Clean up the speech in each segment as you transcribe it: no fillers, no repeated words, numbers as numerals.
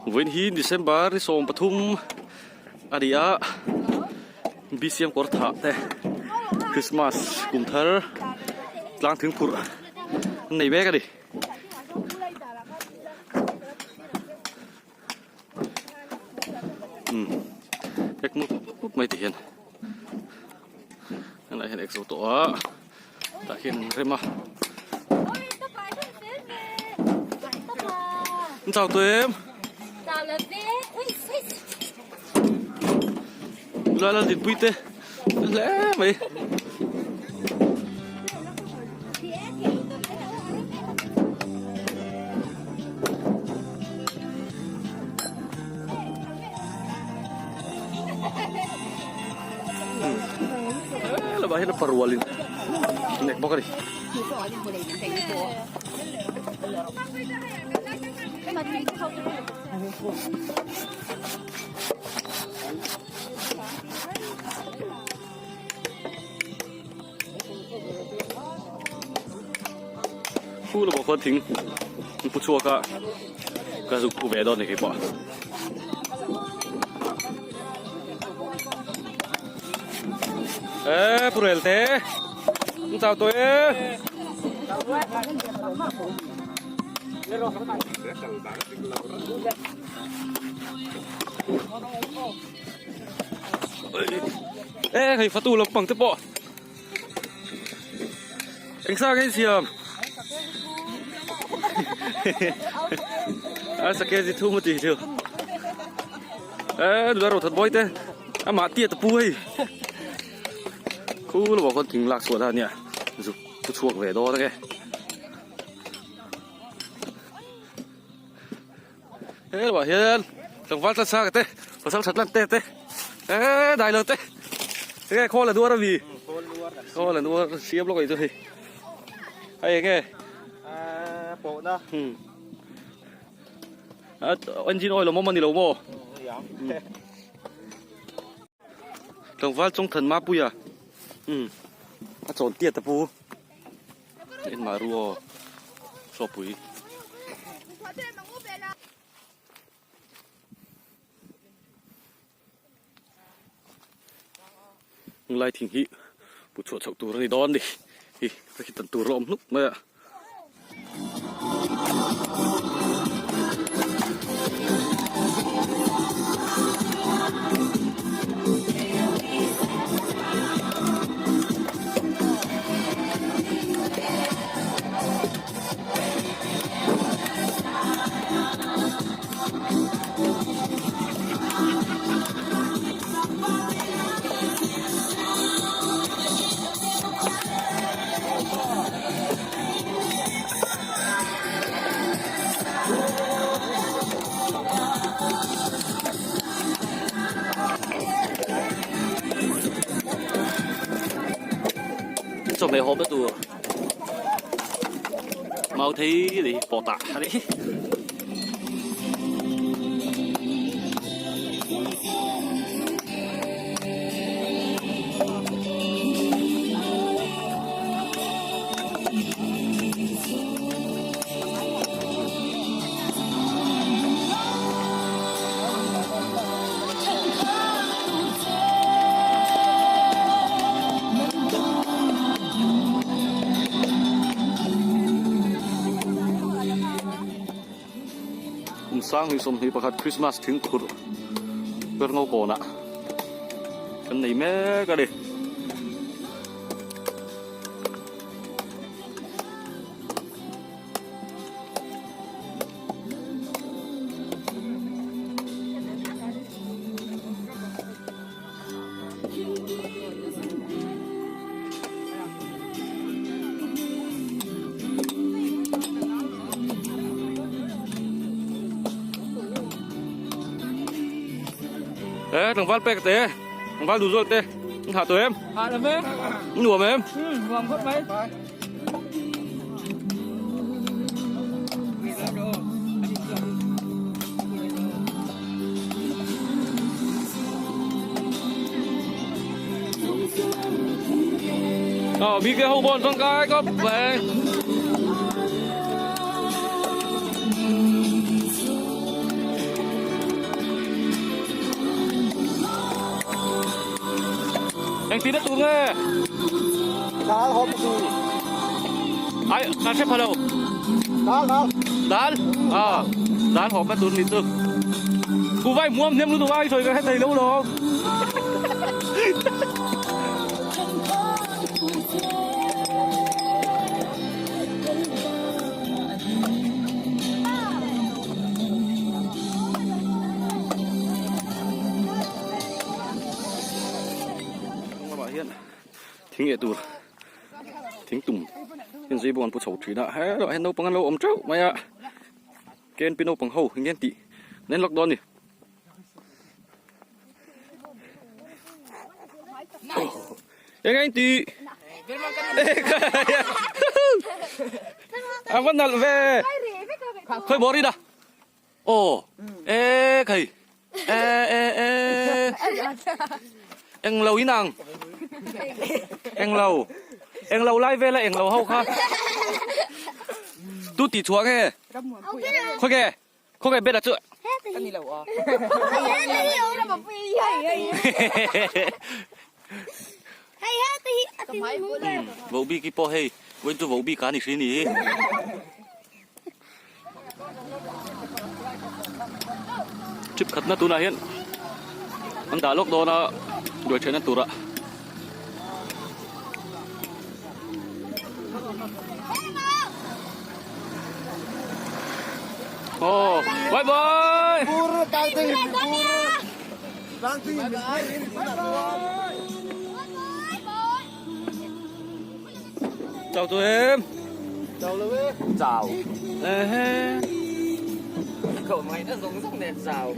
Vawiin hi December ni 13 a ni a, BCM kawr thah te Christmas kum thar tlang thing phurh an nei mek a ni. Umm ek mup mup mai ti hian helai hian ek zo tawh a tah hian an rem a an chau tawh em la la dinpui te hle mai. Lamah hian a parualin nek bawk a ni. Khu lamah khuan thing an pu chhuak a ka zuk pu ve dawn a ni keipawh. Ê pu rel te an chau tawh e. Ê hei fatu lampang te pawh eng sa nge siam a sake chi thum a tih chu ê nula ro that bawi te amah tiat a pu hei khu lamah khuan thing lak chhuah dan a nia zuk pu chhuak ve dawn ang e. He lamah hian tlangval tlat sang te pasal that lan te te eh dai lo te enge khawl a nuar ami khawl a nuar siam lawk anih chu hei hei enge pawhna engine oil awm awm ani lo maw tlangval chawng than mapuia a chawn tiat a pu. Engmah ru aw Sawpui. Lai thing hi put chhuah chhoh tur a ni dawn a ni hi ka khi tan tur a awm hnuk mai a. Chawhmeh hawp na tur mau thei ni pawh tah a ni. Kum sang hnih 21 Christmas thingphurh ber ngo kawnah kan nei mek a ni. Ê, tlangval pek te, tlangval duh zawk te, an hah tawh em? Hah lo ve. Nuam em? Nuam khawp mai. Ờ, bi kia hậu bọn con cái có về. Engtin a tur nge? Dal hawp tu. Ai, kan hre pha lo. Dal, dal. Dal? Ah, dal hawp na tur ni chu. Ku vai muam hnem lutuk a, i sawi ka hre thei lo lo. Hnung lamah hian thing leh tur thing tum hian zui bawng an pu chho thin a helaiah hian naupang an lo awm teuh mai a K N P naupang ho eng nge an tih an en lawk dawn a ni. Eng nge an tih a va nalh ve khawi bawr ila. Aw e khai e e e englo in ang englo englo lai vela englo ho kha tu tih chhuah nge khawi nge khawi nge bela chu Vohbik hi pawh hei vawiin chu vohbik a ni hri ni hi. Trip khatna tunah hian an dah lawk dawn a ruai theihna turah. Oh, bye bye. Chào tụi em. Chào luôn ấy. Chào. Ê Cậu mày nó giống giống nền rào.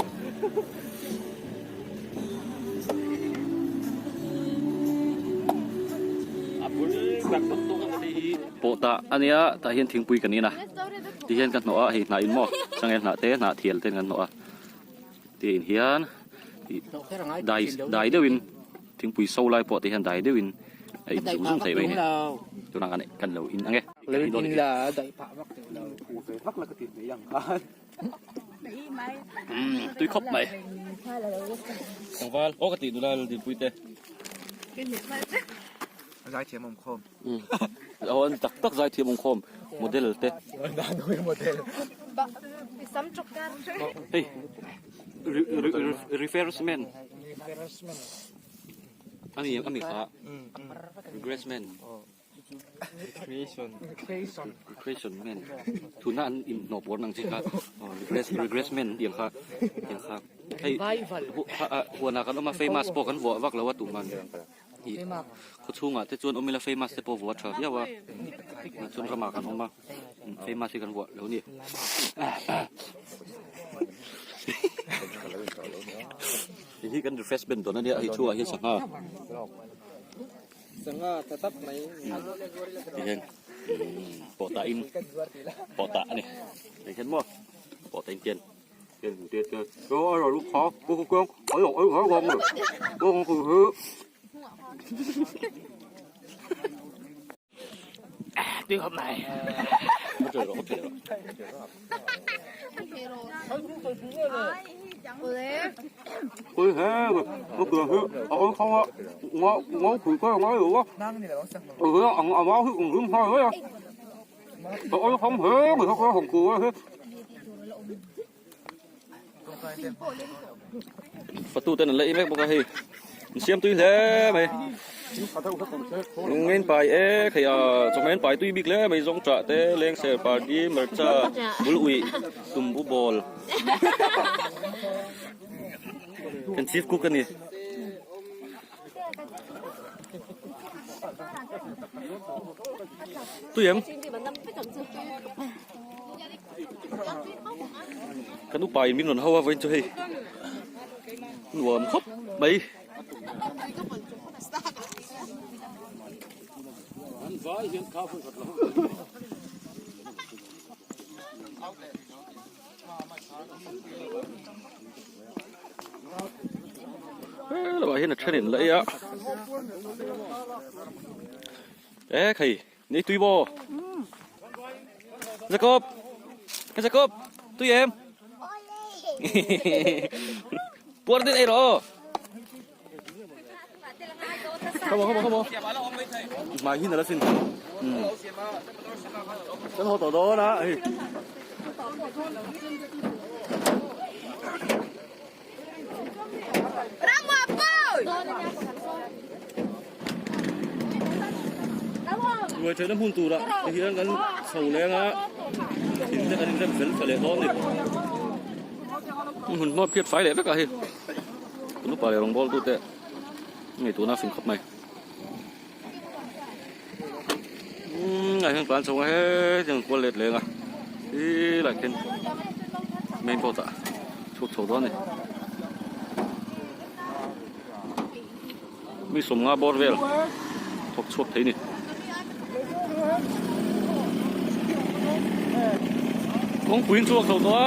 Pawh tah a nia tah hian thingpui kan in a ti hian ka hnawh a hei hnah in maw changel hnah te hnah thial ten kan hnawh a ti in hian ih dai dai deuhin thingpui so lai pawh te hian dai deuhin a in zung zung theih mai a ni tunah kan kan lo in ang e. Tui khawp mai tlangval aw ka tih nula Laldinpui te. Zaithiam awm khawm. Aw an tak tak zaithiam awm khawm model te. Hei refreshment ani ami kha refreshment recreation man tuna an in hnawh pawr nang chi kha regressment tiang kha tiang kha hei huanah kan awm a famous pawh kan vuah vak lo a tumah Ih khaw chhungah te chuan awm ila famous te pawh vuah tha viau a chuan ramah kan awm a famous hi kan vuah lo ni hei hi kan refreshment dawn ania hei chhungah hian sangha sangha tha tak mai ti hian pawh tah in pawh tah ani hei hian maw pawh tah in tian Fatu ten an la ei mek bawk a hei an siam tui hle mai ngain pai e khei a chawhmeh an pai tui bik hle mai zawng tah te leng ser pardi hmarcha bul uih tumbu bawl kan chief cook a ni. Tui em? Kan upa in min rawn ho a vawiin chu hei nuam khawp mai. Helaiah hian a then in laih a e khai nei tui maw Jacob Jacob tui em puar din ei rawh aw. Come on, come on, come on. Hmai hi nala sin. Kan haw tawh dawn a hei. Ruai theihna hmun turah te hian kan chho leng a, thing te kan inrem fel tha leh dawn a ni. Hmun hma phiat fai leh vek a hei. Upa leh rawngbawltu te ngei tuna fing khawp mai. Umm ah hian tlan chho a hetiang kual let leng a helaiah khian main road ah chhuk chho dawn a ni. Mi sawmnga bawr vel thawk chhuak thei a ni. Kawngpui in chhuak chho tawh a.